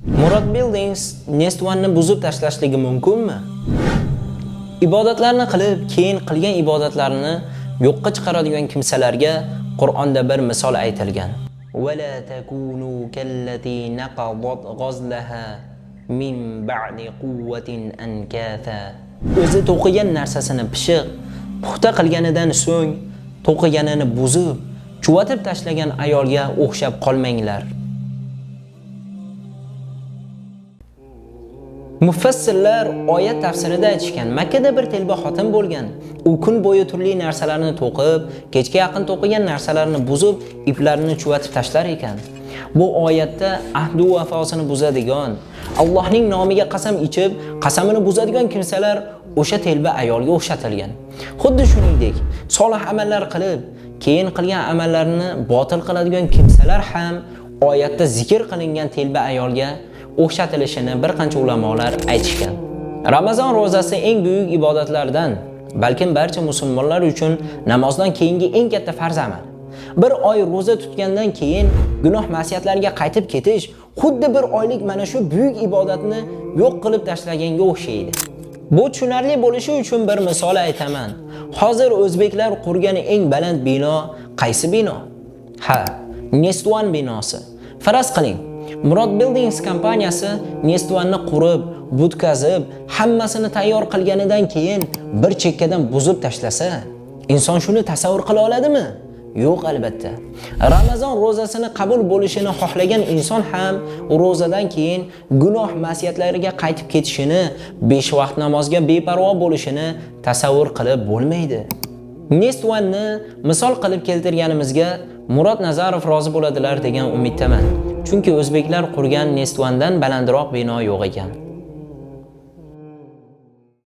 Murod Buildings Nest One'ni buzib tashlashligi mumkinmi? Ibodatlarni qilib, keyin qilgan ibodatlarini yo'qqa chiqaradigan kimsalarga Qur'onda bir misol aytilgan. وَلَا تَكُونُوا كَالَّتِي نَقَضَتْ غَزْلَهَا مِنْ بَعْدِ قُوَّةٍ أَنْكَاثًا. O'zi to'qigan narsasini pishiq, puxta qilganidan so'ng to'qiganini buzib, chuvatib tashlagan ayolga o'xshab qolmanglar. Mufassirlar oyat tafsirida aytishgan, Makkada bir telba xotin bo'lgan. U kun bo'yi turli narsalarni to'qib, kechga yaqin to'qigan narsalarini buzib, iplarini chuvatib tashlar ekan. Bu oyatda ahdu vafosini buzadigan, Allohning nomiga qasam ichib, qasamini buzadigan kimsalar o'sha telba ayolga o'xshatilgan. Xuddi shuningdek, solih amallar qilib, keyin qilgan amallarini botil qiladigan kimsalar ham oyatda zikr qilingan telba ayolga o'xshatilishini bir qancha ulamolar aytishgan. Ramazon ro'zasi eng buyuk ibodatlardan, balkim barcha musulmonlar uchun namozdan keyingi eng katta farz amal. Bir oy ro'za tutgandan keyin gunoh ma'siyatlarga qaytib ketish xuddi bir oylik mana shu buyuk ibodatni yo'q qilib tashlaganga o'xshaydi. Bu tushunarli bo'lishi uchun bir misol aytaman. Hozir o'zbeklar qurgan eng baland bino qaysi bino? Ha, Nest One binosi. Faraz qiling, Murod Buildings kompaniyasi Nest One'ni qurib, butkazib, hammasini tayyor qilganidan keyin bir chekkadan buzib tashlasa, inson shuni tasavvur qila oladimi? Yo'q, albatta. Ramazon ro'zasini qabul bo'lishini xohlagan inson ham ro'zadan keyin gunoh ma'siyatlariga qaytib ketishini, 5 vaqt namozga beparvo bo'lishini tasavvur qilib bo'lmaydi. Nest One'ni misol qilib keltirganimizga Murod Nazarov rozi bo'ladilar degan umiddaman. Chunki o'zbeklar qurgan Nest One'dan balandroq bino yo'q ekan.